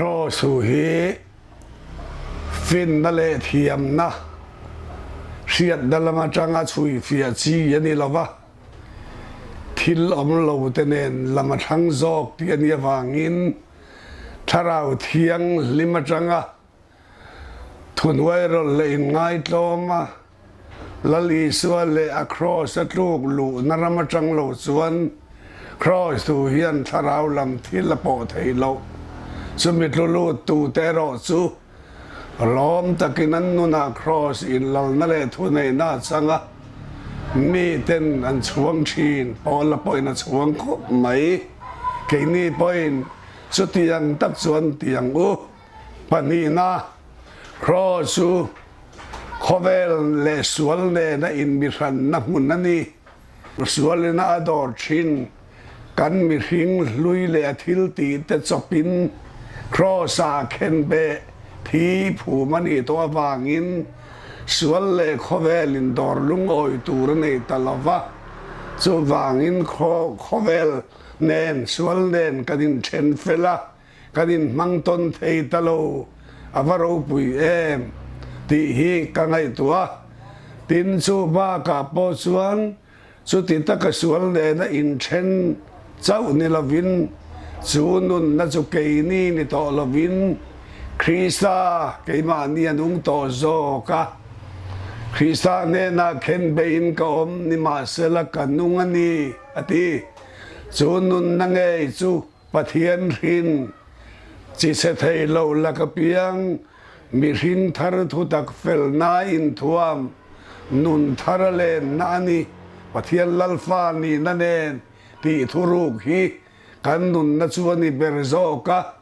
Kraws thu hi finna leh thiamna hriatna lam atanga chhui fiah chi a ni lo va, thil awm lo te nen lam a thlang zawk tih a nih avangin Thlarau Thianghlim atanga Thuhnuai rawlh leh inngaitlawm a, Lal Isua leh a Kraws a tluk luhna ram atang lo chuan Kraws thu hian thlarau lam thil a pawh theih loh. Chumi tlu lut tute erawh chu lawm takin an nunah Kraws inlalna leh thuneihna a chang a, miten an chhuang thin. Paula pawhin a chhuang khawp mai. Keini pawhin chutiang tak chuan ti ang u. Pahnihna, Kraws chu khawvel leh sual nena inmihranna hmun a ni. Sualina a dawr thin kan mihring hlui leh a thil tih te chawpin Kraws-ah khenbeh thi phum a nih tawh avangin sual leh khawvel indawr lungawi tur a nei ta lo va. Chuvangin khawvel nen sual nen kan inthen fel a. Kan inhmang tawn thei ta lo, a va ropui em tih hi ka ngaihtuah a. Tin, chu bakah pawh chuan chuti taka sual nena inthen chauh ni lovin, chu nunna chu keini ni tawh lovin Krista keimahni a nung tawh zawk a. Krista hnenah khenbeihin ka awm nimahsela ka nung a ni, a ti. Chu nunna ngei chu Pathian hrin chi chhe thei lo laka piang mihring thar thutak felna inthuam nun thar a lenna a ni. Pathian Lalfa nihna nen tih thuruk hi kan nunna chu a ni ber zawk a,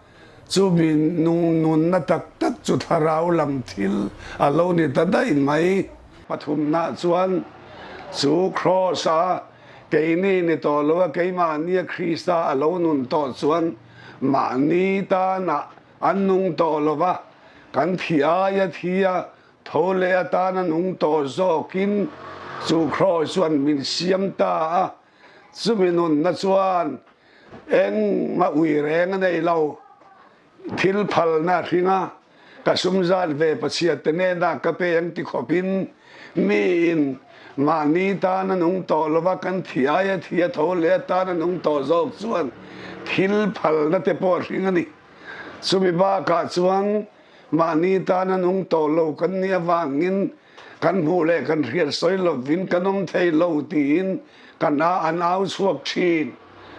chumi nunna tak tak chu thlarau lam thil a lo ni ta daih mai. Pathumna chuan chu Kraws-a Keini ni tawh lo a, keimahnia Krista a lo nun tawh chuan mahni tanah an nung tawh lo va, kan thi aia thi a tho leh atana nung tawh zawkin chu Kraws chuan min siam ta a, chumi nunna chuan engmah ui reng a nei lo. Thil phalna hringa ka sum zat ve Pathian te hnenah ka pe ang ti khawpin miin mahni tan a nung tawh lova kan thi aia thi a tho leh atan a nung tawh zawk chuan thil phalna te pawh a hring a ni. Chumi bakah chuan mahni tan a nung tawh lo kan nih avangin kan hmuh leh kan hriat sawi lovin kan awm thei lo tiin kan a an au chhuak thin.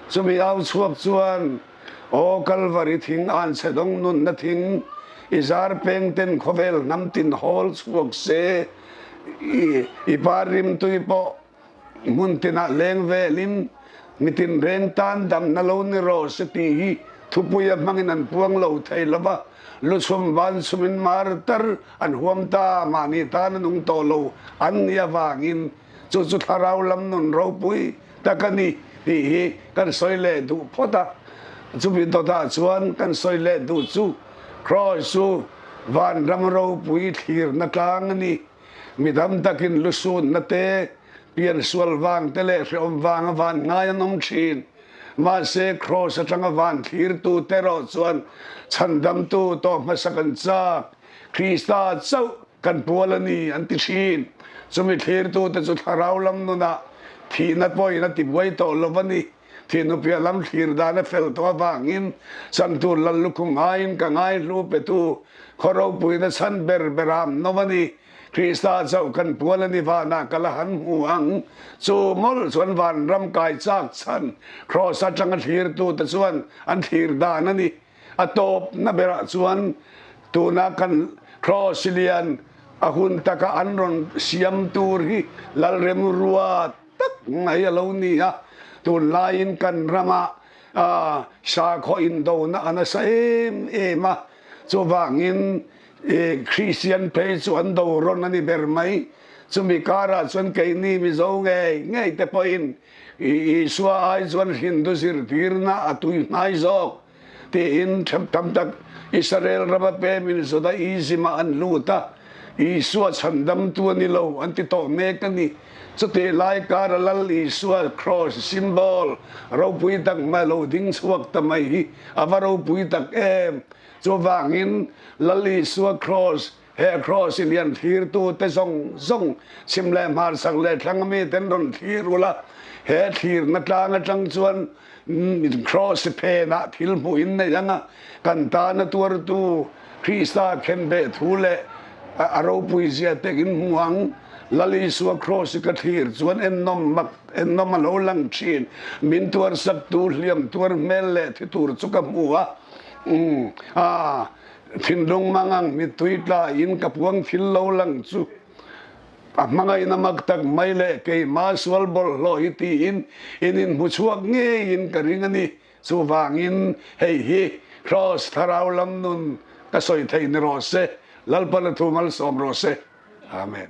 Chumi au chhuak chuan Aw Kalvari thing an chhe dawng nunna thing i zar peng ten khawvel hnam tin hawl chhuak se i i par rimtui pawh hmun tinah leng velin mitin reng tan damna lo ni rawh se tih hi thupuia hmangin an puang lo thei lo va, luchhum vanchhumin martar an huam ta mahni tan a nung tawh lo an nih avangin chu chu thlarau lam nun ropui tak a ni tih hi kan sawi leh duh phawt a. Chumi dawtah chuan kan sawi leh duh chu Kraws chu vanram ropui thlirna tlang a ni. Mi dam takin lusunna te, piansual vang te leh hrehawm vanga van ngai an awm thin. Mahse, Kraws atanga van thlirtu te erawh chuan chhandamtu tawh hmasa kan chak, Krista chauh kan pual a ni an ti thin. Chumi thlirtute chu thlarau lam nunah thihna pawhin a tibuai tawh lo a ni. Thihnupiah lam thlir dan a fel tawh avangin Chantur Lallukhum aiin ka ngaihlu petu khaw ropuina chhan ber ber am no a ni. Krista chauh kan pual a ni vanah ka la han hmu ang. Chu mawlh chuan vanram kai chak chhan Kraws atanga thlirtute chuan an thlir dan a ni. A tawpna berah chuan tuna kan Kraws lian a hun taka an rawn siam tur hi Lalremrua tak mai a lo ni a. Tunlaiin kan ramah sakhaw indona a nasa em em a, chuvangin Kristian phei chu an do rawn a ni ber mai. Chumi karah chuan keini Mizo ngei ngei te pawhin Isua ai chuan Hindu zirtirna a tui hnai zawk tiin tam tak Israel rama pemin Judaism-ah an lut a. Isua chhandamtu a ni lo an ti tawh mek a ni. Chutih lai kara Lal Isua Kraws symbol ropui tak mai lo ding chhuak ta mai hi a va ropui tak em! Chuvangin Lal Isua Kraws, he Kraws i lian thlirtute zawng zawng chhim leh hmarchhak leh thlang ami ten rawn thlir ula, he thlirna tlang atang chuan Kraws i phenah thil hmuh in nei ang a, kan tana tuartu Krista khenbeh thu leh a ropui zia te in hmu ang. Lal Isua Kraws i ka thlir chuan ennawm mak ennawm a lo lang thin. Min tuarsaktu hliam tuar hmel leh thi tur chu ka hmu a. Umm a thinlung mangang mittui tla in ka puang thil lo lang chu a hmangaihna mak tak mai leh keimah sual bawlhhlawh hi tiin in inhmu chhuak ngeiin ka ring a ni. Chuvangin hei hi Kraws thlarau lam nun ka sawi thei ni rawh se, Lalpana thu malsawm rawh se. Amen.